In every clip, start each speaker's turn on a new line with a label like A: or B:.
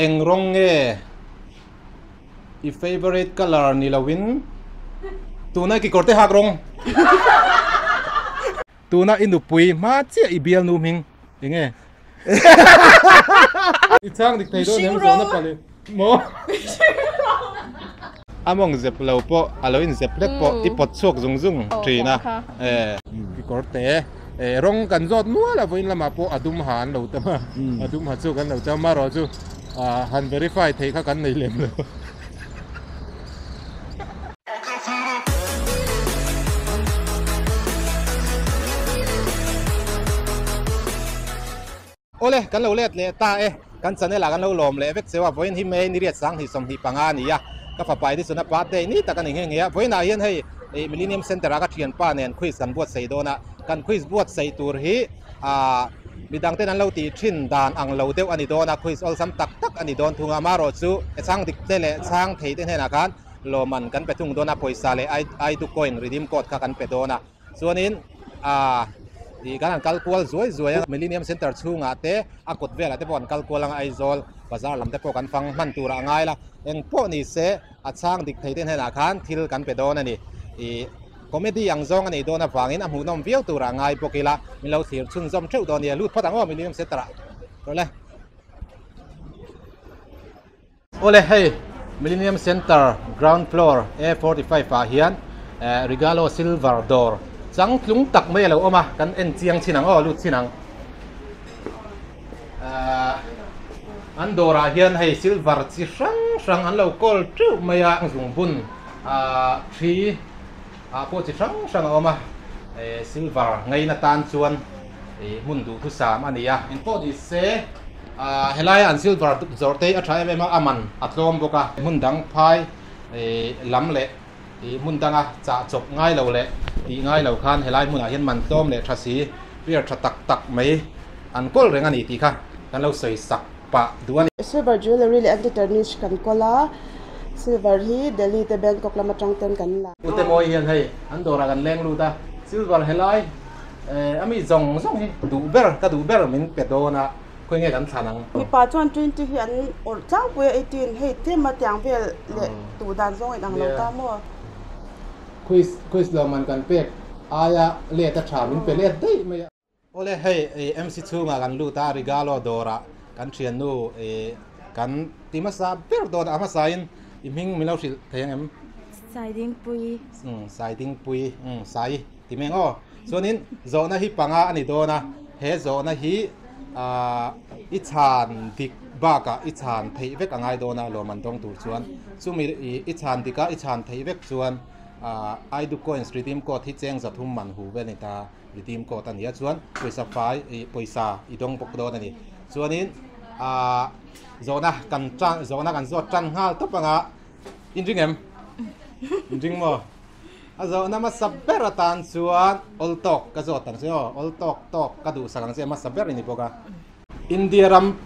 A: Eng rawng nge i favourite colour ni loin tuna i kekawr te hak rawng? Tuna i nupui hma chiah i bialnu hming eng nge? I chhang dik thei dawn em zawhna pali maw? A mawng zep lo pawh a lo inzep hlek pawh i pawt chhuak zung zung thin a. Kekawr te rawng kan zawt nual a vawiin lamah pawh a dum ha an lo tam a, a dum ha chu kan lo tam amaherawh chu han verify theih kha kan nei lem lo. Awle, kan lo let leh ta e. Kan channel ah kan lo lawm leh vek cheu a, vawiin hi May ni riat sang hnih 25 a ni a, ka fapa Edison a birthday ni tak a ni nghe nghe a, vawiin ah hian hei Millennium Centre ah ka thianpa nen quiz kan buatsaih dawn a, kan quiz buatsaih tur hi ah midang ten an lo tih thin dan ang lo deuh a ni dawn a, quiz awlsam tak tak a ni dawn thung a, amaherawh chu chhang dik te leh chhang thei te hnenah khan lawmman kan pe thung dawn a, pawisa leh Aidu coin redeem code kha kan pe dawn a. Chuanin aaa ih kan han kal kual zuai zuai a, Millennium Centre chhungah te a kawt velah te pawh an kal kual ang a, Aizawl bazar lam te pawh kan fang hman turah a ngai la, eng pawh ni se a chhang dik thei te hnenah khan thil kan pe dawn a ni. Ih comedy ang zawng a nih dawn avangin a hmuhnawm viau turah a ngai bawk ila, min lo thlir chhunzawm theuh dawn a nia, lut phawt ang aw Millennium Centre ah rawh le. Awle hei Millennium Centre ground floor A 45 ah hian Regalo Silver dawr changtlung tak mai a lo awm a, kan en chiang chin ang aw lut chin ang. An dawrah hian hei silver chi hrang hrang an lo kawl teuh mai a, zungbun thi ah pawh chi hrang hrang a awm a, silver ngaina tan chuan hmun duhthusam a ni a. Engpawh ni se. Ahh helaia an silver zawrh te hi a tha em em a, a man a tlawm bawk a. Hmun dang phai lam leh hmun danga chah chawp ngai lo leh tih ngai lo khan helai hmunah hian man tlawm leh tha si, beer tha tak tak mai an kawl reng a ni tih kha kan lo sawi sak pah duh a ni.
B: Silver jewellery leh anti tarnish kan kawl a, silver hi Delhi te Bangkok lam atang ten kan la.
A: Ute mawi hian hei an dawrah kan leng lut a, silver helai a mi zawng zawng hi duh ber ka duh ber min pe dawn a. Khawi nge kan thlan ang?
B: Mipa chuan 20 hi an awrh tlangpui a, 18 hei tlem a tiang vel leh duh dan zawng in ang lo ta maw?
A: Quiz quiz lawmman kan pek aia let a tha min pe let daih mai a. Awle hei MC chhungah kan lut a, Regalo dawrah kan thiannu kan ti hmasa ber dawn a, a hmasain i hming min lo hrilh thei ang em?
C: Saidingpui.
A: Umm Saidingpui, umm Sai ti mai ang aw. Chuanin zawhna hi panga a ni dawn a, he zawhna hi ahh i chhan dik bakah i chhan theih vek a ngai dawn a lawm an dawng tur chuan. Chumi i chhan dik a i chhan theih vek chuan ahh Aidu coins redeem code hi cheng zathum man hu vel a ni ta, redeem code a ni a chuan pawisa fai ih pawisa i dawng bawk dawn a ni. Chuanin ahh zawhna kan tan zawhna kan zawt tan nghal tawp ang a, inring em? Inring maw? A zawhna hmasa ber atan chuan awl tawk ka zawt ang che aw, awl tawk tawk ka duhsak ang che hmasa ber i ni bawk a. India ram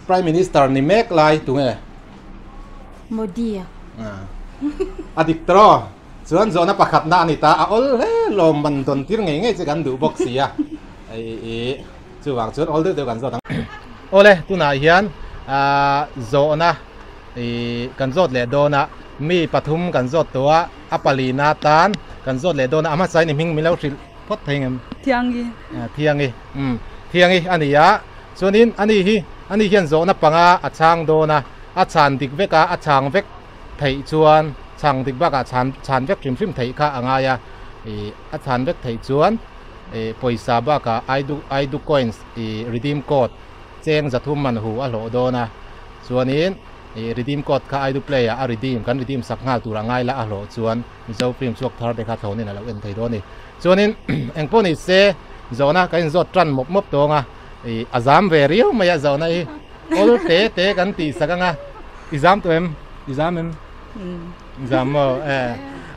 A: Prime Minister ni mek lai tunge?
C: Modi a.
A: A dik tawh aw. Chuan zawhna pakhatna a ni ta, a awl hle lawm man dawn tir ngei ngei che kan duh bawk si a. I chuvang chuan awl deuh deuh kan zawt ang. Awle tunah hian zawhna i kan zawt leh dawn a, mi pathum kan zawt tawh a, a palina tan kan zawt leh dawn a, a hmasa in i hming min lo hrilh phawt thei ngem?
B: Thiangi.
A: Thiangi, umm Thiangi a ni a, chuanin ani hi ani hian zawhna panga a chhang dawn a, a chhan dik vek a, a chhang vek theih chuan chhang dik bakah chhan chhan vek hrim hrim theih kha a ngai a, ih a chhan vek theih chuan ih pawisa bakah aidu aidu coins ih redeem code cheng zathum man hu a hlawh dawn a. Chuanin ih redeem code kha Aidu Play ah a redeem kan redeem sak nghal tur a ngai la a hlawh chuan Mizo film chhuak thar te kha thlawnin a lo en thei dawn a ni. Chuanin engpawh ni se zawhna kan inzawt tan mawp mawp tawng a, ih a zam ve riau mai a zawhna hi awl te te kan tih sak ang a, i zam tawh em? I zam em? I zam maw? E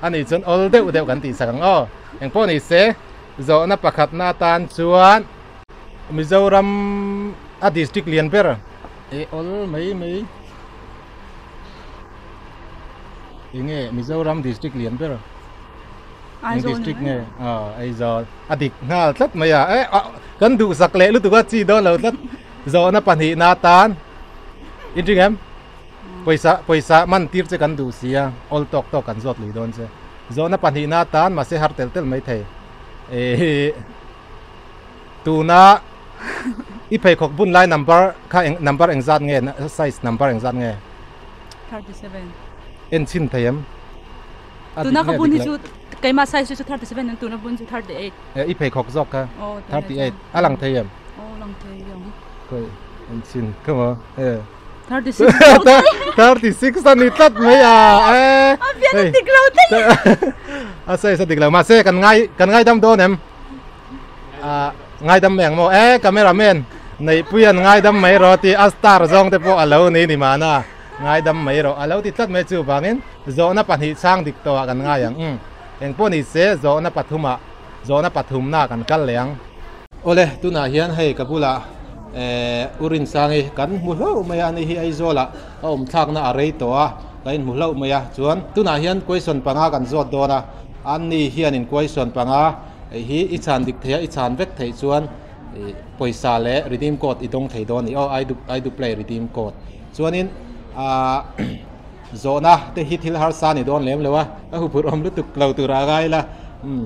A: a nih chuan awl deuh deuh kan tih sak ang aw. Engpawh ni se zawhna pakhatna atan chuan Mizoram a district lian ber e awl mai mai enge Mizoram district lian ber eng district nge a Aizawl a dik nghal tlat mai a e kan duhsak leh lutuk a chi dawn lo tlat zawhna pahnih na tan. In ring em? Pawisa pawisa man tir che kan duh sia, awl tawk tawk kan zawt lui dawn che. Zawhna pahnihna atan mahse har tel tel mai thei. Ehh tuna i pheikhawk bun lai number kha eng number engzat nge size number engzat nge?
D: 37.
A: En chhin thei em? A
D: Tuna
A: dik
D: ka
A: nge
D: bun
A: dik
D: hi
A: loh?
D: chu keimah size hi chu 37 an tuna bun chu 38.
A: Eh i pheikhawk zawk kha
D: Aw tuna
A: 38
D: chuan.
A: a lang thei em?
D: Aw lang thei ang.
A: Khawi en chhin ka maw eh.
D: 36
A: 36 a ni tlat mai a eh.
D: A pian a dik lo thei.
A: A size a dik lo mahse kan ngai kan ngaidam dawn em? Ah ngaidam mai ang maw eh cameraman Neihpuian ngaidam mai rawh tih a star zawng te pawh a lo ni ni mahna ngaidam mai rawh a lo ti tlat mai chuvangin zawhna pahnih chhang dik tawhah kan ngai ang umm engpawh ni se zawhna pathumah zawhna pathumna kan kal leh ang. Awle tunah hian hei ka bulah eh U Rinsangi kan hmu hlauh mai a ani hi Aizawlah a awm thlakna a rei tawh a ka inhmu hlauh mai a chuan tunah hian question panga kan zawt dawn a ani hianin question panga hei hi i chhan dik theih a i chhan vek theih chuan ih pawisa leh redeem code i dawng thei dawn a ni aw I do I do play redeem code chuanin ahh zawhna te hi thil harsa a ni dawn lem lo a a huphurh awm lutuk lo tur a ngai la umm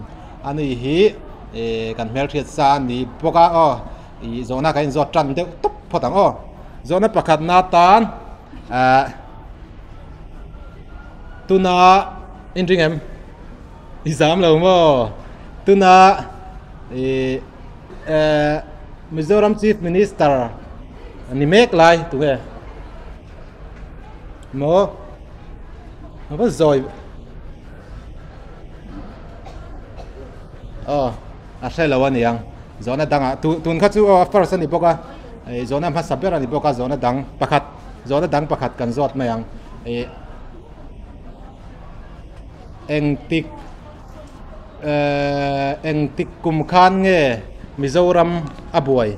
A: ani hi ih kan hmelhriat sa a ni bawk a aw ih zawhna kan inzawt tan deuh tawp phawt ang aw zawhna pakhat na tan ahh tuna inring em. I zam lo maw? Tuna i eh Mizoram Chief Minister ni mek lai tunge? Maw? A va zawi Aw a hre lo a niang zawhna dangah tu tun kha chu aw a first a ni bawk a ih zawhna hmasa ber a ni bawk a zawhna dang pakhat zawhna dang pakhat kan zawt mai ang ih. Engtik eh engtik kum khan nge Mizoram a buai?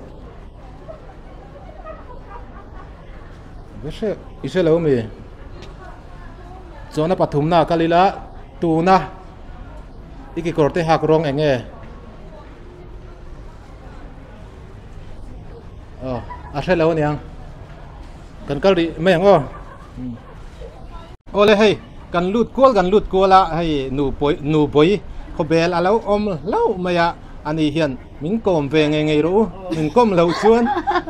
A: Ka hre i hre lo mi? Chuan a pathumna a kal ila tuna i kekawr te hak rawng eng nge? Aw a hre lo aniang kan kal rih mai ang aw. Awle hei kan lut kual kan lut kual a hei nu pawi nu bawi khawbel a lo awm hlauh mai a ani hian min kawm ve ngei ngei rawh u min kawm loh chuan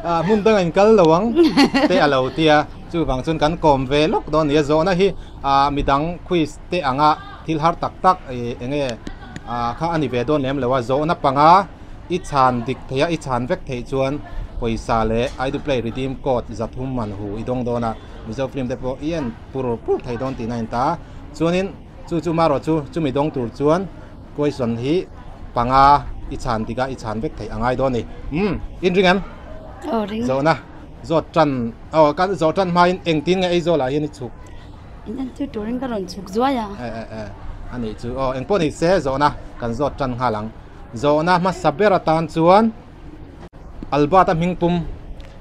A: ah hmun dangah in kal lo ang te a lo tia chuvang chuan kan kawm ve lawk dawn a ni a zawhna hi ah midang quiz te anga thil har tak tak ih eng nge ah kha a ni ve dawn lem lo a zawhna panga i chhan dik theih a i chhan vek theih chuan pawisa leh I do play redeem code zathum man hu i dawng dawn a. Mizo film te pawh i en pur pur thei dawn tihna a in ta a, chuanin chu chu marawh chu chumi dawng tur chuan question hi panga i chhan dik a i chhan vek theih a ngai dawn a ni. Umm in ring em?
C: Aw ring.
A: Zawhna zawt tan aw ka zawh tan hmain engtin nge Aizawl ah hian i chhuk?
C: In entir turin ka rawn chhuk zuai a.
A: E e e a nih chu aw engpawh ni se zawhna kan zawt tan nghal ang. Zawhna hmasa ber atan chuan. Albert a hming pum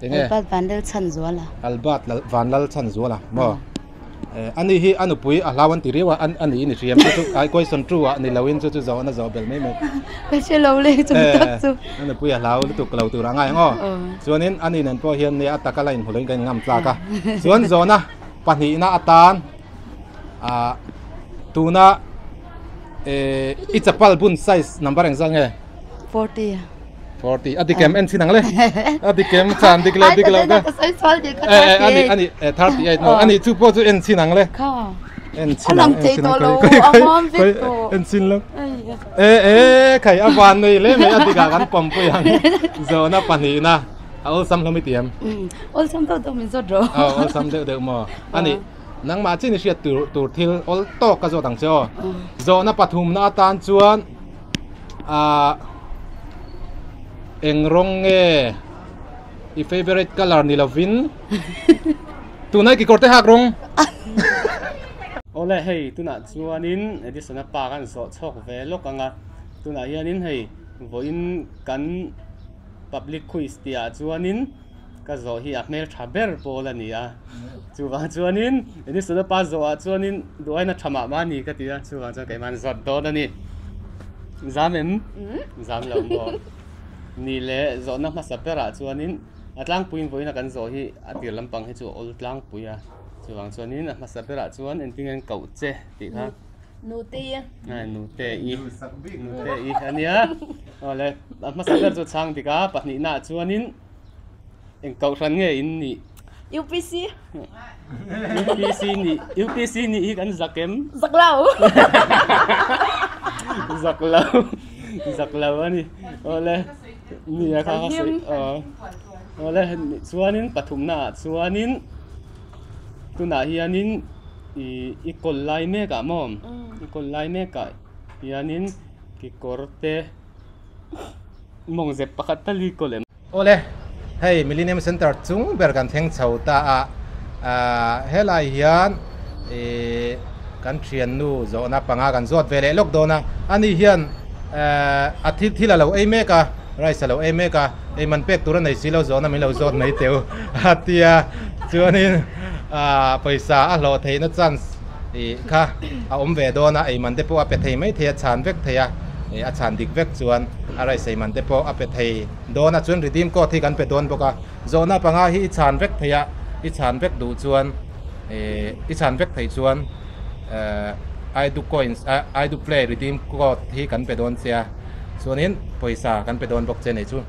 A: eng nge?
C: Albert Vanlal Chhanzuala.
A: Albert Vanlal Chhanzuala maw? Eh ani hi a nupui a hlau an ti riau a a ni ni hriam chu chu ai question two ah ni loin chu chu zawh na zawh belh mai mai.
C: Ka hre lo le chung tak chu.
A: A nupui a hlau lutuk lo tur a ngai ang aw. Chuanin ani nen pawh hian nia a taka la inhmu loin kan inngam tlak a. Chuan zawhna pahnihna atan ah tuna eh i chapal bun size number engzat nge?
C: 40
A: 40 a dikem en chin ang le a dikem chan dik le dik lo ka eh ani ani 38 no ani chu pawh chu en chin ang le
C: kha
A: en chin ang en chin ang
C: koi koi
A: en chin lo eh eh khai a van nei le mai a dika kan pom pui ang zona pahnih na a awlsam hlawm i tiam
C: awlsam deuh deuh min zawt ro
A: awlsam deuh deuh maw ani nangmah chin i hriat tur tur thil awl tawk ka zawt ang che aw zawhna pathum na atan chuan ah eng rawng nge i favourite colour ni lovin tunai kekawr te hak rawng.
E: Awle hei tunah chuanin Edison-a pa kan zawh chhawk ve lawk ang a, tunah hianin hei vawiin kan public quiz tih ah chuanin Ka zawh hi a hmeltha ber pawl a ni a, chuvang chuanin Edison-a pa zawhah chuanin duaina tha mah mah a ni ka ti a, chuvang chuan keimah an zawt dawn a ni. Zam em? Zam lo maw? Ni leh zawhna hmasa berah chuanin A tlangpuiin vawiin a kan zawh hi a tir lampang hi chu a awl tlangpui a, chuvang chuanin a hmasa berah chuan engtin nge an koh che tih kha.
F: Nute i.
E: Nute i. Nute i a nia. Awle a hmasa ber chu chhang dik a, pahnihnaah chuanin eng kohhran nge in nih?
F: UPC.
E: UPC nih UPC nih hi kan zak em?
F: Zak lo.
E: Zak lo. Zak lo a ni. Awle nia kha ka sawi aw. Awle chuanin pathumnaah chuanin tunah hianin ih i kawl lai mek ah maw i kawl lai mek ah hianin kekawr te mawng zep pakhat tal hi kawl em.
A: Awle hei Millennium Centre chung ber kan thleng chho ta a ah helai hian ih kan thiannu zawhna panga kan zawt ve leh lawk dawn a ani hian eh a thil thil a lo ei mek a rice a lo ei mek a ei man pek tur a nei si lo zawhna min lo zawt mai teu a tia chuanin ah pawisa a hlawh theihna chance ih kha a awm ve dawn a ei man te pawh a pe thei mai thei a chhan vek thei a ih a chhan dik vek chuan a rice ei man te pawh a pe thei dawn a chuan redeem code hi kan pe dawn bawk a zawhna panga hi i chhan vek thei a i chhan vek duh chuan ih i chhan vek theih chuan eh I do coins ah I do play redeem code hi kan pe dawn che a chuanin pawisa kan pe dawn bawk che nei chu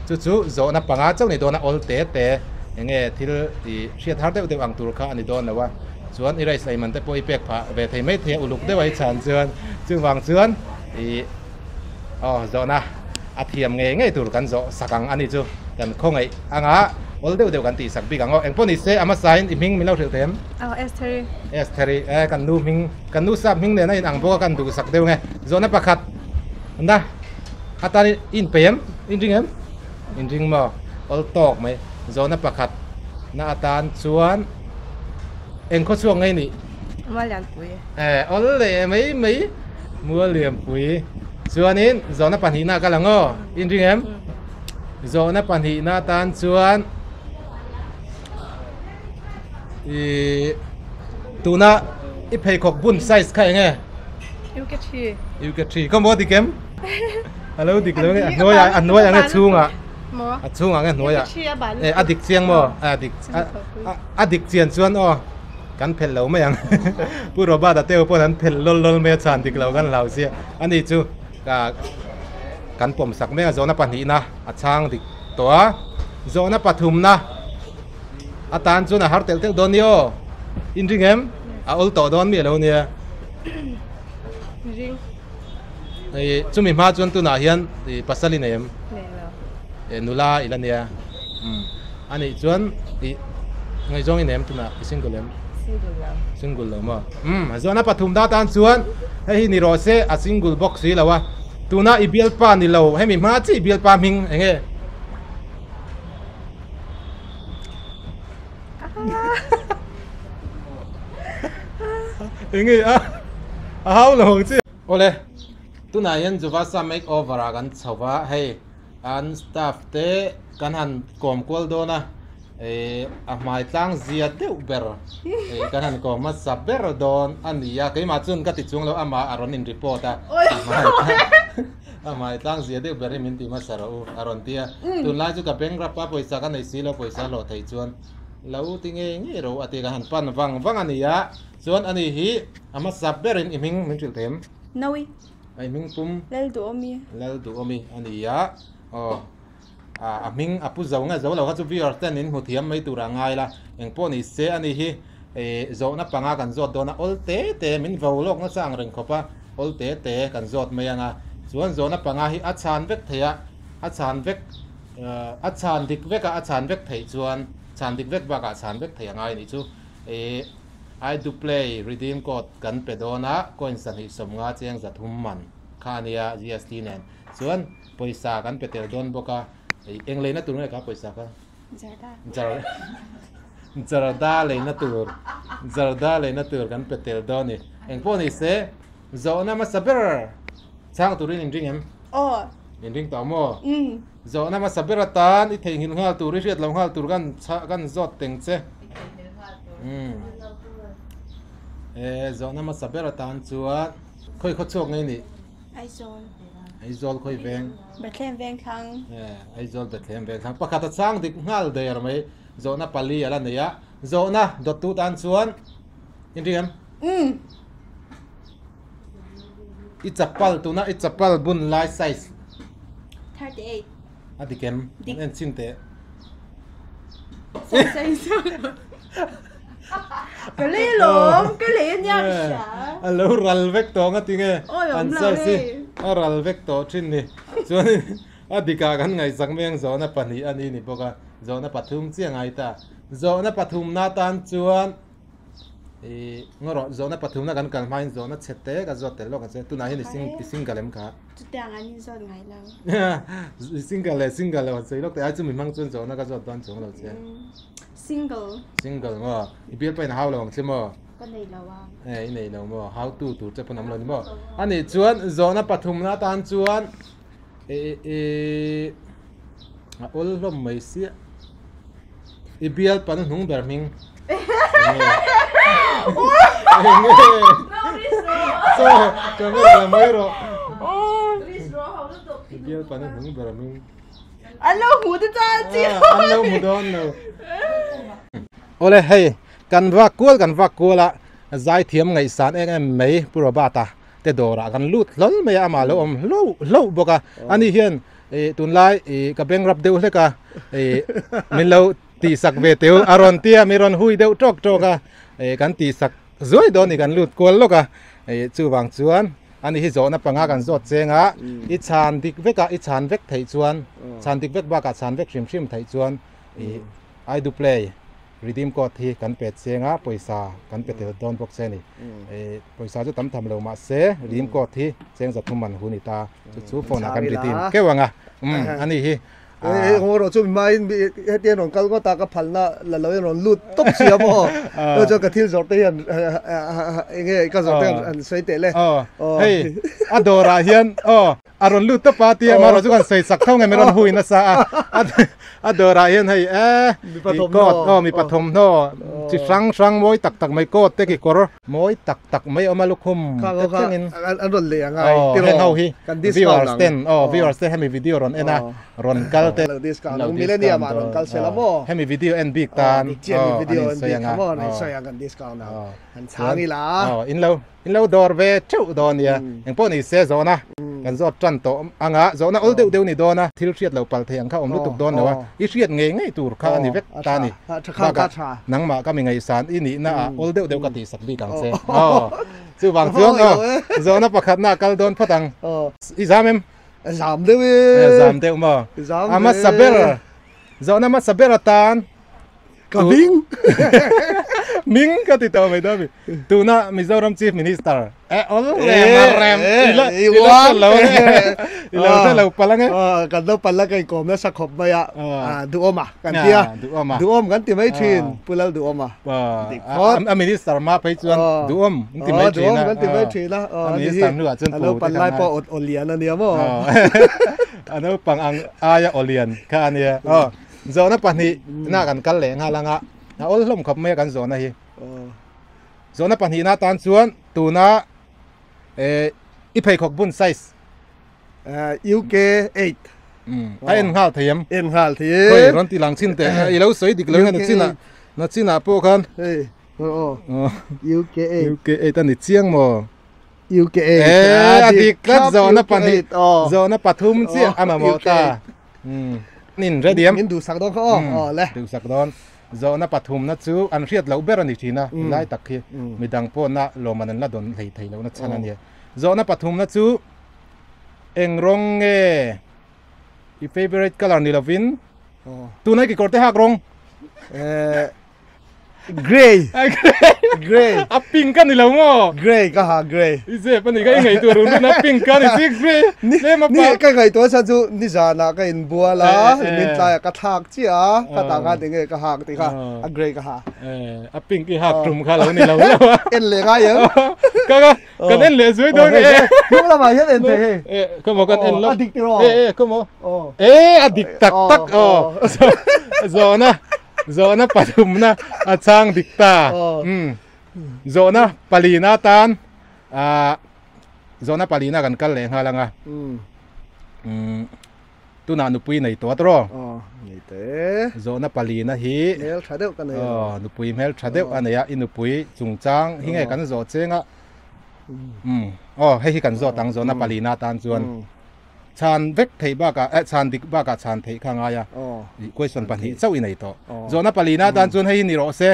A: chu chu zawhna panga chauh ni dawn a awl te te eng nge thil ih hriat har deuh deuh ang tur kha a ni dawn lo a chuan i rice ei man te pawh i pek phah ve thei mai thei a uluk deuh a i chhan chuan chuvang chuan ih aw zawhna a thiam ngei ngei tur kan zawh sak ang a ni chu kan khawngaih anga awl deuh deuh kan tih sak bik ang aw engpawh ni se a hmasain i hming min lo hrilh thei em?
G: Aw Estheri.
A: Estheri e kan nu hming kan nu sap hming nen a inang bawk a kan duh sak deuh nge zawhna pakhat na atan i inpeih em inring em inring maw awl tawk mai zawhna pakhat na atan chuan eng khaw chhuak ngei nih?
G: Muallianpui.
A: E awl leh mai mai Muallianpui chuanin zawhna pahnihna ka lang aw inring em zawhna pahnihna atan chuan ih tuna i pheikhawk bun size kha eng nge
G: UK3
A: UK3 ka maw dik em alo dik lo nge a hnuaiah a hnuaiah nge chhungah a chhungah nge hnuaiah e a dik chiang maw a dik a dik chian chuan aw kan phelh lo mai ang Pu Robert a teu pawn an phelh lawl lawl mai a chhan dik lo kan hlau sia ani chu kan pawm sak mek a zawhna pahnihna a chhang dik tawh a zawhna pathumna atan chuan a har telh telh dawn ni aw in ring em a awl tawh dawn mi alo nia
G: ring
A: hei chumi hma chuan tunah hian ih pasal i nei em
G: nei lo
A: eh nula i la nia umm anih chuan ih ngaihzawng i nei em tunah i single em
G: single lo
A: single lo maw umm zawhna pathum da tan chuan hei hi ni rawh se a single bawk si lo a tuna i bialpa ni lo hemi hma chi bialpa hming eng nge Eng nge a a hau lo ang chi. Awle tunah hian Juvasa makeover ah kan chho va hei an staff te kan han kawm kual dawn a ih a hmai tlang zia deuh ber ih kan han kawm hmasa ber dawn a ni a keimah chuan ka ti chung lo amah a rawn in report a A hmai tlang zia deuh ber hi min ti hmasa rawh u a rawn ti a. Tunlai chu ka bank rap a, pawisa ka nei si lo, pawisa hlawh theih chuan lo ti ngei ngei rawh u a ti ka han pan vang vang a ni a. Chuan ani hi a hmasa berin i hming min hrilh thei em?
G: Nawi.
A: A i hming pum?
G: Lalduhawmi.
A: Lalduhawmi a ni a. Aw a hming a pu zo nge zo lo kha chu viewers ten in hmu thiam mai tur a ngai la. Engpawh ni se ani hi zawhna panga kan zawt dawn a, awl te te min vo lawk nasa ang reng khawp a. Awl te te kan zawt mai ang a, chuan zawhna panga hi a chhan vek theih a, a chhan vek a chhan dik vek a, a chhan vek theih chuan chhan dik vek bakah chhan vek theih a ngai a nih chu. Ih I do play redeem code kan pe dawn a, coin sahnih sawmnga cheng za thum man kha a nia GST nen chuan pawisa kan pe tel dawn bawk a, ih eng leina tur nge kha pawisa kha?
G: Zarda.
A: Zarda leina tur Zarda leina tur kan pe tel dawn a ni. Engpawh ni se, zawhna hmasa ber chhang turin in ring em?
G: Aw.
A: In ring tawh maw?
G: Umm.
A: Zawhna hmasa ber atan i theihnghilh nghal tur, i hriat lo nghal tur kan kan zawt teng che.
F: I theihnghilh nghal tur.
A: Umm. E, zawhna hmasa ber atan chuan khawi khaw chhuak ngei nih?
G: Aizawl.
A: Aizawl khawi veng?
G: Bethlehem Vengthlang.
A: Aizawl Bethlehem Vengthlang. Pakhat a chang dik nghal der mai. Zawhna pali a la nei a. Zawhna dawttu tan chuan inring em?
G: Umm.
A: I chapal tuna i chapal bun lai size.
G: 38.
A: A dik em?
G: Dik.
A: En chhin teh.
G: Size size. Ka lei alawm, ka lei ania ka hria.
A: A lo ral vek tawh nga tinge an size hi a ral vek tawh thin ni. Chuanin a dikah kan ngaihsak mai ang zawhna pahnih a ni ni bawk a, zawhna pathum chiah ngai ta. Zawhna pathumna tan chuan I ngaw rawh, zawhna pathumna kan kal hmain zawhna chhe te ka zawt tel lawk ang che. Tunah hian i single em kha?
G: Chutiang an inzawt ngai lo.
A: I single leh single lo han sawi lawk teh ai chu mi hmang chuan zawhna ka zawt dawn chuang lo che.
G: Single.
A: Single maw? I bialpa in a hau lo ang che maw?
G: Ka nei lo a.
A: E, i nei lo maw? Hau tu tur che pawn awm lo ni maw? Anih chuan zawhna pathumna atan chuan i i a awl hlawm mai sia. I bialpa na hnung ber hming. So, camera la mai rawh. I bialpa na hnung ber hming.
B: An lo hmu te chuan chi.
A: An lo hmu dawn lo. Awle hei kan vak kual kan vak kual a zaithiam ngaihsan em em mai Pu Robert-a te dawrah kan lut hlawl mai a amah lo awm hlo hlo bawk a ani hian ih tunlai ih ka bank rap deuh hlek a ih min lo tihsak ve teu a rawn tia mi rawn hui deuh tawk tawk a ih kan tihsak zuai dawn ni kan lut kual lawk a ih chuvang chuan ani hi zawhna panga kan zawt cheng a i chhan dik vek a i chhan vek theih chuan chhan dik vek bakah chhan vek hrim hrim theih chuan ih I do play. Redeem code hi kan pe cheng a, pawisa kan pe tel dawn bawk che a ni. Pawisa chu tam tham lo mah se redeem code hi cheng za thum man hu ni ta, chu chu phone ah kan redeem keuh ang a, umm a ni hi.
H: Hei ngaw rawh chu mimaiin hetiang rawn kal ngawt a ka phalna la lo in rawn lut tawp si a maw, chu chuan ka thil zawrh te hian enge ka zawrh te hian an sawi teh le.
A: Aw hei a dawrah hian aw. A rawn lut tawp a tia amaherawh chu kan sawi sak tho nge min rawn hui nasa a a dawrah hian hei e coat aw mipa thawmhnaw chi hrang hrang mawi tak tak mai coat te kekawr mawi tak tak mai a awm a lukhum te thlengin
H: an rawn lei ang ai
A: aw heng ho hi viewers ten aw viewers te hemi video rawn en a rawn kal te
H: lo discount ang millennium ah rawn kal sela maw
A: hemi video en bik tan aw an insawi ang a
H: kan discount ang han chhang ila
A: aw in lo In lo dawr ve theuh dawn nia. Engpawh ni se zawhna kan zawt tan tawh ang a, zawhna awl deuh deuh ni dawn a, thil hriat lo pal thei ang kha awm lutuk dawn lo a, i hriat ngei ngei tur kha a ni vek ta a ni. Bakah nangmah ka mi ngaihsan i nihna ah awl deuh deuh ka tihsak bik ang che. Aw, chuvang chuan aw, zawhna pakhatna a kal dawn phawt ang. I zam em?
H: Zam deuh e.
A: Zam deuh maw? A hmasa ber, zawhna hmasa ber atan.
H: Ka hming!
A: Hming ka ti tawh mai dawn mi. Tuna Mizoram Chief Minister e ol rem a rem ila ila hre lo ange ilo hre lo palh ange.
H: Kan lo palh a ka inkawm nasa khawp mai a Duhawma kan ti a Duhawm kan ti mai thin Pu Lal Duhawma dik phawt.
A: A minister hma phei chuan Duhawm an ti mai thin a.
H: Duhawm kan ti mai thin a
A: A minister hnuah chuan
H: a lo palh lai pawh aw lian a nia maw.
A: A naupang ang aia aw lian kha a nia. Zawhna pahnih na kan kal leh nghal anga a awl hlawm khawp mai a kan zawhna hi. Zawhna pahnih na tan chuan tuna i pheikhawk bun size.
H: UK 8.
A: A en nghal thei em?
H: En nghal thei e.
A: Khoi rawn ti lang chin teh. I lo sawi dik lo hian nachinah nachinah pawh khan.
H: Hei aw UK 8.
A: UK 8 a ni chiang maw?
H: UK 8.
A: E a dik tlat zawhna pahnih zawhna pathum chiah a mamawh ta. Nin ready em?
H: Min duhsak dawn kha aw. Aw le.
A: Duhsak dawn. Zawhna pathumna chu an hriat loh ber a ni thin a, lai tak hi midang pawhna lawmman an la dawn hlei thei lohna chhan a nia. Zawhna pathumna chu eng rawng nge i favourite colour ni lovin tunai kekawr te hak rawng?
H: Grey. Grey.
A: A pink a ni lo maw?
H: Grey ka ha grey.
A: I zep a ni ka i ngaihtuah run run a pink ka ni si grey.
H: Ni ni ka ngaihtuah sa chu ni zanah ka in bual a min tlaiah ka thlak chiah a ka tah khan enge ka hak tih kha a grey ka ha.
A: A pink i hak tum kha lo ni lo lo a.
H: En leh ngai em?
A: Ka ka kan en leh zui dawn e.
H: Hnung lamah hian en thei hei.
A: E ka maw kan en lo.
H: A dik tiraw?
A: E e ka maw. E a dik tak tak aw. Zawhna Zawhna pathumna a chang dik ta. Umm. Zawhna palina tan ah zawhna palina kan kal leh nghal ang a. Umm tunah nupui nei tawh a tawh.
H: Aw nei teh.
A: Zawhna palina hi.
H: Hmel tha deuh ka nei a.
A: Aw nupui hmel tha deuh a nei a, i nupui chungchang hi nge kan zawh cheng a. Umm aw hei hi kan zawt ang zawhna palina atan chuan chhan vek theih bakah eh chhan dik bakah chhan theih kha a ngai a. Question pahnih chauh i nei tawh. Zawhna palina atan chuan hei hi ni rawh se.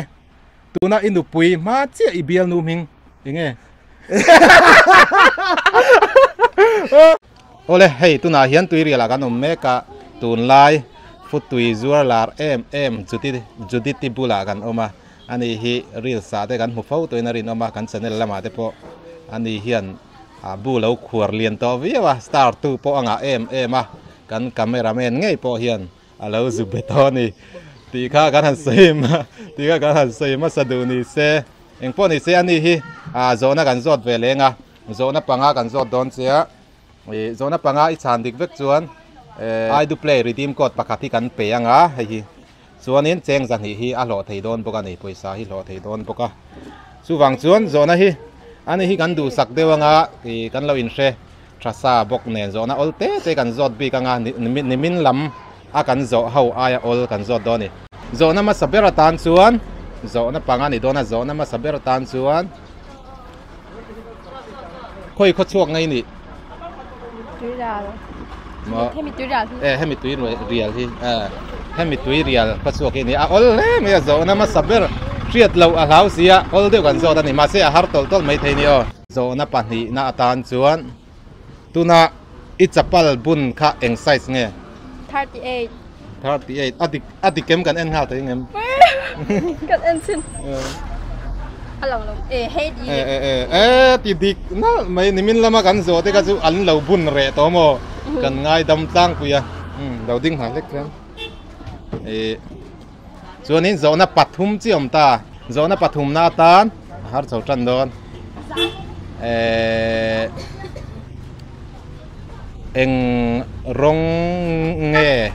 A: Tuna i nupui hma chiah i bialnu hming enge? Awle, hei tunah hian tuirial ah kan awm mek a, tunlai futui zuar lar em em Judith Judith-i bulah kan awm a, ani hi reels ah te kan hmu fo tuin a rinawm a, kan channel lamah te pawh ani hian a bu lo khuar lian tawh viau a, star tu pawh a ngah em em a, kan cameraman ngei pawh hian A lo zu be tawh a ni tih kha kan han sawi a, tih kha kan han sawi hmasa duh ni se. Eng pawh ni se a ni hi ah zawhna kan zawt ve leng a, zawhna panga kan zawt dawn che a, ih zawhna panga i chhan dik vek chuan eh I do play redeem code pakhat hi kan pe ang a hei hi. Chuanin cheng zahnih hi a hlawh thei dawn bawk a ni, pawisa hi hlawh thei dawn bawk a. Chuvang chuan zawhna hi a ni hi kan duhsak deuh ang a, ih kan lo inhre. Tha sa bawk nen zawhna awl te te kan zawt bik anga nimin lam a kan zawh ho aia awl kan zawt dawn a ni. Zawhna hmasa ber atan chuan zawhna panga ni dawn a, zawhna hmasa ber atan chuan khawi khaw chhuak ngei nih?
G: Tuirial. Hemi tuirial hi.
A: Eh hemi tui rial hi eh hemi tui rial khaw chhuak hi ni a awl hle mai a zawhna hmasa ber hriat loh a hlau si a awl deuh kan zawt a ni mahse a har tawlh tawlh maithei ni aw. Zawhna pahnihna atan chuan tuna i chapal bun kha eng size nge?
G: 38.
A: 38. A dik a dik em kan en nghal thei ngem?
G: Kan en chin. A lo lo e hei di.
A: E e e e ti dik nalh mai nimin lama kan zawh te kha chu an lo bun reh tawh maw? Kan ngai dam tlangpui a. Umm lo ding nghal hlek chuan e Chuanin zawhna pathum chi awm ta. Zawhna pathumna atan a har chho tan dawn. Ehh eng rawng nge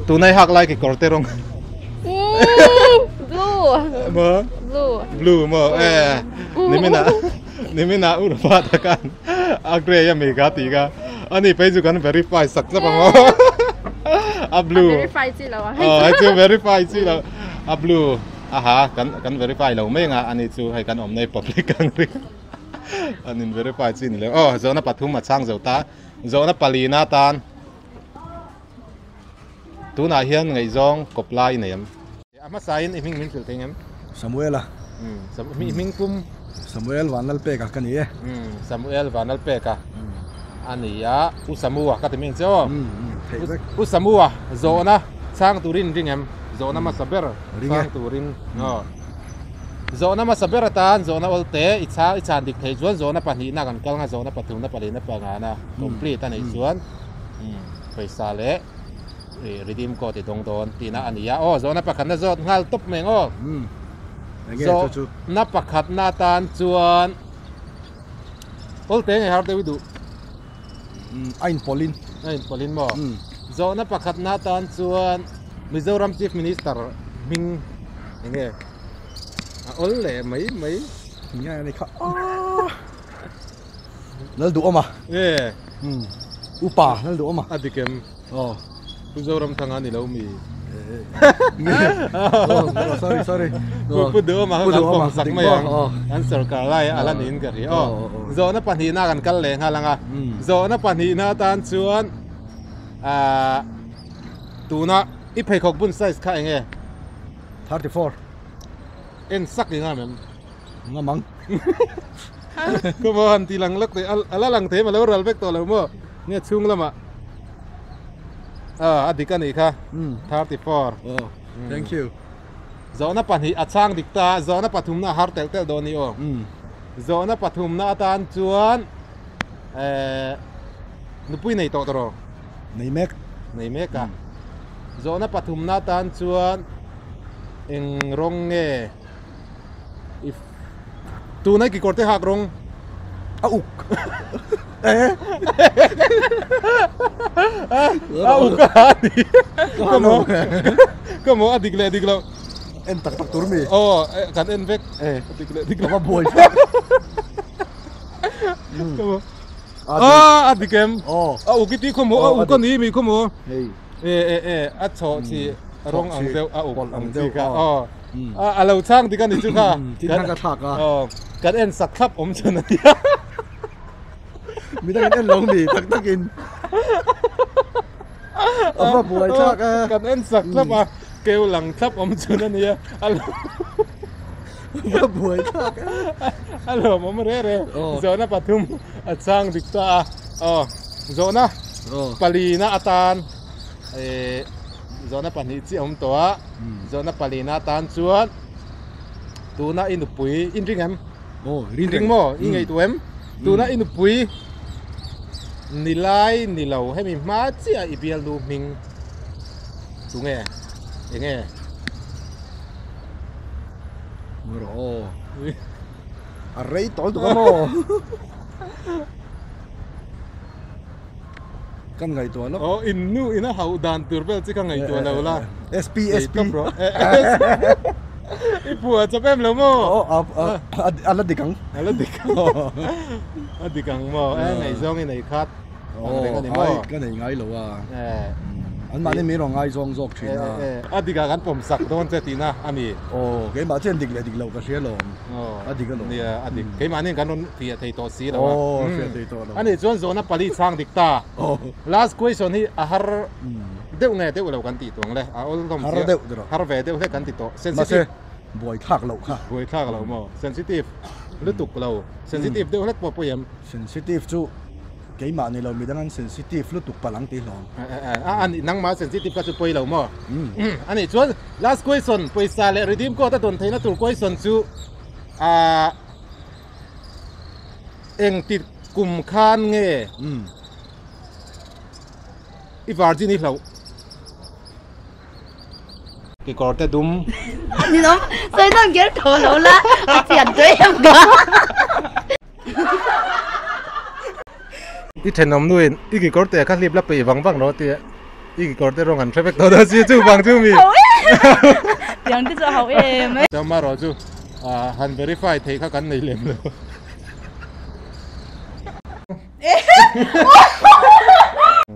A: tunai hak lai kekawr te rawng.
G: Blue.
A: Maw?
G: Blue.
A: Blue maw? Eh nimina nimina urpa takan a grey a mi ka ti ka. Ani phei chu kan verify sak tlap ang aw. A blue.
G: A verify chi lo a.
A: Aw hei chu verify chi lo. A blue aha kan kan verify lo mai anga ani chu hei kan awmna hi public ang ri. An in verify chi ni lo. Aw zawhna pathum a chhang zo ta. Zawhna palina atan tunah hian ngaihzawng kawp lai i nei em? A hmasa in i hming min hrilh thei ngem?
H: Samuel a.
A: I hming pum?
H: Samuel Vanlalpeka ka ni e.
A: Samuel Vanlalpeka a ni a, U Samua ka ti mai ang che aw. U Samua zawhna chhang turin ring em? Zawhna hmasa ber chhang turin aw. Zawhna hmasa ber atan zawhna awl te i chhang i chhan dik theih chuan zawhna pahnihna kan kal ang a, zawhna pathumna palina pangana complete a neih chuan pawisa leh Redeem code i dawng dawn tihna a ni a. Aw, zawhna pakhatna zawt nghal tawp mai ang aw. Zawhna pakhatna atan chuan awl te nge har deuh i duh?
H: A inpawlhin.
A: A inpawlhin maw? Zawhna pakhatna atan chuan Mizoram Chief Minister hming eng nge? A awl leh mai mai.
H: Nge a ni kha? Lalduhawma.
A: Nge?
H: Upa Lalduhawma.
A: A dik em?
H: Aw.
A: Pu Zoramthanga ni lo mi?
H: Oh, sorry, sorry.
A: Pu Duhawma kha kan pawm sak mai ang. An sorkar lai a la niin ka hria. Aw. Zawhna pahnihna kan kal leh nghal ang a. Zawhna pahnihna atan chuan ah tuna i pheikhawk bun size kha eng nge?
H: 34.
A: En sak i ngam em?
H: Ngam ang.
A: Ka maw han ti lang lak teh a la lang thei em a lo ral vek tawh lo maw? Nge chhung lamah ah a dik a nih kha 34.
H: Oh, thank you.
A: Zawhna pahnih a chhang dik ta, zawhna pathumna a har telh telh dawn ni aw. Zawhna pathumna atan chuan eh nupui nei tawh tawh rawh.
H: Nei mek.
A: Nei mek a. Zawhna pathumna atan chuan eng rawng nge If tunai kekawr te hak rawng
H: a uk
A: a uk a ni ka mo ka mo a dik leh dik lo
H: en tak tak tur mi
A: aw kan en vek
H: eh
A: dik leh dik lo
H: ka buai
A: ka mo. A a dik em? A uk i ti khaw maw? A uk a ni mi khaw maw? E e e a chhawh chi rawng ang deuh a uk ang chi kha aw a a lo chhang dik a ni chu kha
H: Tin kha ka thlak a.
A: Aw kan en sak thlap awm chhan a nia.
H: Midang in en lo mi tak tak in a va buai thlak a.
A: Kan en sak thlap a keu lang thlap awm chhun a nia a lo
H: va buai thlak a.
A: A lawmawm re re zawhna pathum a chhang dik ta a aw zawhna palina atan eh zawhna pahnih chi a awm tawh a zawhna palina atan chuan tuna i nupui in ring em?
H: Aw
A: ring ring maw i ngaihtuah em? Tuna i nupui nilai ni lo hemi hma chiah i bialnu hming tunge enge?
H: Rawh aw. A rei tawl tuk a maw? Kan ngaihtuah lawk.
A: Aw in nu in a hauh dan tur vel chi ka ngaihtuah lo la.
H: SP SP.
A: I phuah chawp em lo maw?
H: Aw a la dik ang.
A: A la dik ang. A dik ang maw? E ngaihzawng i nei khat. Ang reng a ni maw?
H: Aw ka nei ngai lo a. An mahni min rawn ngaizawng zawk thin a.
A: A dik ah kan pawm sak dawn che tihna a ni.
H: Aw keimah chian dik leh dik loh ka hria lawm. A dik alawm.
A: Nia a dik. Keimahni kan rawn fiah thei tawh si lo a.
H: Aw fiah thei tawh lo.
A: A nih chuan zawhna pali chhang dik ta. Last question hi a har deuh nge deuh lo kan tih tuang le. A awl hlawm
H: sia. Har deuh tiraw.
A: Har ve deuh hlek kan ti tawh. Sensitive.
H: Mahse buaithlak loh kha.
A: Buaithlak lo maw? Sensitive lutuk lo. Sensitive deuh hlek pawh pawi em?
H: Sensitive chu keimah ni lo midang an sensitive lutuk palh ang tih hlawm.
A: A a nangmah sensitive kha chu pawi lo maw? A nih chuan last question pawisa leh redeem code a dawn theihna tur question chu ah engti kum khan nge i virgin i hlauh? Kekawr te dum.
C: Ninawm, sawi nawn kher tho lo la, a chian tawh em ka.
A: I thenawm nuin i kekawr te kha hlip la peih vang vang rawh tia i kekawr te rawng an hre vek tawh dawn si chu vang chu mi.
D: Tiang te chu a hauh em e.
A: Chuan marawh chu han verify theih kha kan nei lem lo.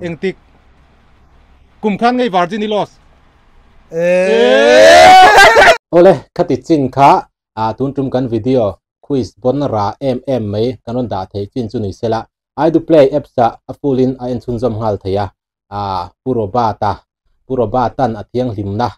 A: Engtik Kum khan ngei Virgin i lost. Awle, khati chin kha ah tun tum kan video quiz bon ra em em mai kan rawn dah thei chin chu ni sela I do play apps ah a full in a en chhunzawm nghal thei a, ah Pu Robert-a Pu Robert-a'n a thianghlimna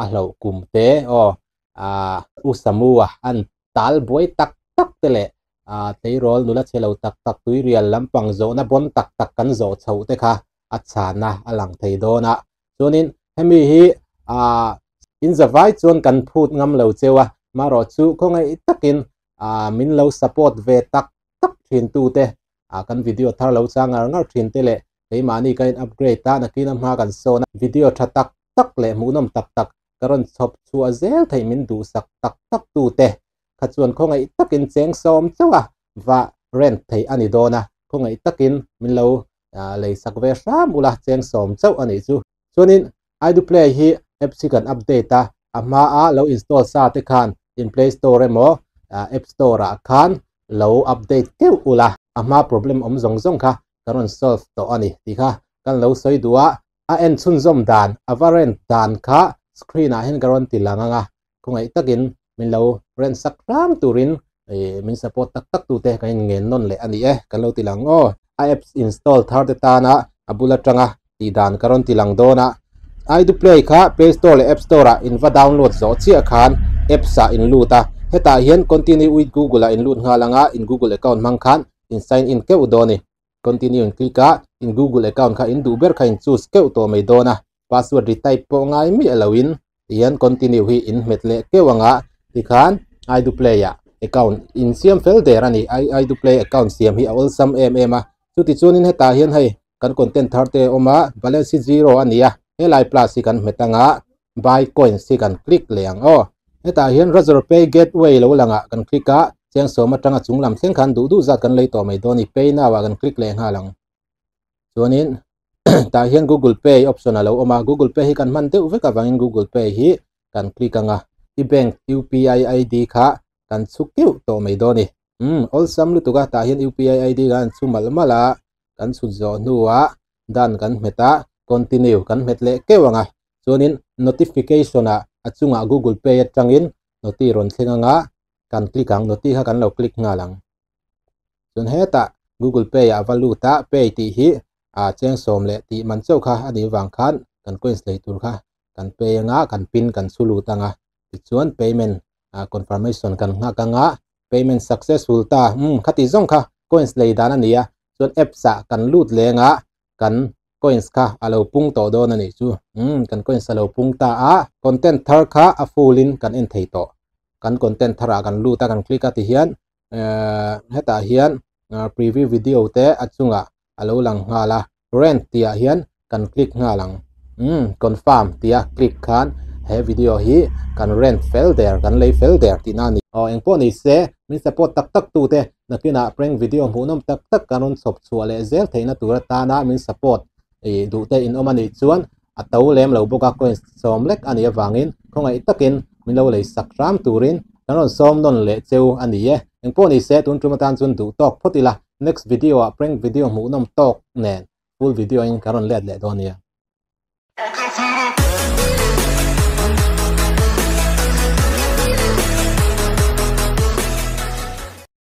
A: a hloh kum te aw ah U Samu-a an tal buai tak tak te leh ah tleirawl nula chhe lo tak tak tuirial lampang zawhna bon tak tak kan zawh chhoh te kha a chhana a lang thei dawn a chuanin hemi hi ah in zavai chuan kan phut ngam lo cheu a marawh chu khawngaih takin ah min lo support ve tak tak thin tu te ah kan video thar lo chang ngar ngar thin te leh keimahni ka in upgrade a nakin a hma kan sawn a video tha tak tak leh hmuhnawm tak tak ka rawn chhawp chhuah zel theih min duhsak tak tak tu te kha chuan khawngaih takin cheng sawm chauh a va rent theih a ni dawn a khawngaih takin min lo lei sak ve hram ula cheng sawm chauh a nih chu. Chuanin Iduplay hi apps hi kan update a, a hma a lo install sa te khan in play store emaw app store ah khan lo update keuh ula, a hma problem awm zawng zawng kha kan rawn solve tawh a ni tih kha kan lo sawi duh a, a en chhunzawm dan a va rent dan kha screen ah hian ka rawn ti lang ang a, khawngaih takin min lo rent sak hram turin min support tak tak tute kan in ngen nawn leh a ni e kan lo ti lang aw. A apps install thar te tana a bul atanga tih dan ka rawn ti lang dawn a, Iduplay kha Play Store leh App Store ah in va download zawh chiah khan apps ah in lut a, hetah hian Continue with Google ah in lut nghal anga in Google account hmang khan in sign in keuh dawn a ni. Continue in click a, in Google account kha in duh ber kha in choose keuh tawh mai dawn a, password retype pawh ngai miah lo in tihian continue hi in hmet leh keuh anga tikhan Iduplay ah account in siam fel der a ni Iduplay account siam hi a awlsam em em a chuti chuanin hetah hian hei kan content thar te a awm a balance hi zero a ni a helai plus hi kan hmet anga buy coins hi kan click leh ang aw hetah hian Razorpay gateway lo langah kan click a cheng sawm atanga chung lam thleng khan duh duh zat kan lei tawh mai dawn a ni pay now ah kan click leh nghal ang chuanin tah hian Google Pay option a lo awm a, Google Pay hi kan hman deuh vek avangin Google Pay hi kan click ang a, i bank UPI ID kha kan chhuk keuh tawh mai dawn a ni. Um awlsam lutuk a tah hian UPI ID kan chhu malh malh a kan chhut zawh hnuah dan kan hmet a continue kan hmet leh keuh ang a chuanin notification ah a chungah google pay atangin noti rawn thleng anga kan click ang noti kha kan lo click nghal ang chuan hetah google pay ah va lut a pay tih hi ah cheng sawm leh tih man chauh kha a nih vang khan kan coins lei tur kha kan pay anga kan pin kan chhu lut anga tichuan payment ah confirmation kan nghak anga payment successful ta um khati zawng kha coins lei dan a ni a chuan apps ah kan lut leng a kan coins kha a lo pung tawh dawn a nih chu um kan coins a lo pung ta a content thar kha a full in kan en thei tawh kan content thar ah kan lut a kan click a ti hian ehh hetah hian preview video te a chungah a lo lang nghal a rent tih ah hian kan click nghal ang umm confirm tih a click khan he video hi kan rent fel der kan lei fel der tih na a ni. Aw engpawh ni se min support tak tak tu te nakinah prank video hmuhnawm tak tak kan rawn chhawp chhuah leh zel theihna tur atana min support ih duh te in awm a nih chuan a to lem lo bawk a coins sawm lek a nih avangin khawngaih takin min lo lei sak hram turin kan rawn sawm nawn leh cheu a ni e. Engpawh ni se tun tum atan chuan duh tawk phawt ila next video ah prank video hmuhnawm tawk nen full video in ka rawn let leh dawn nia.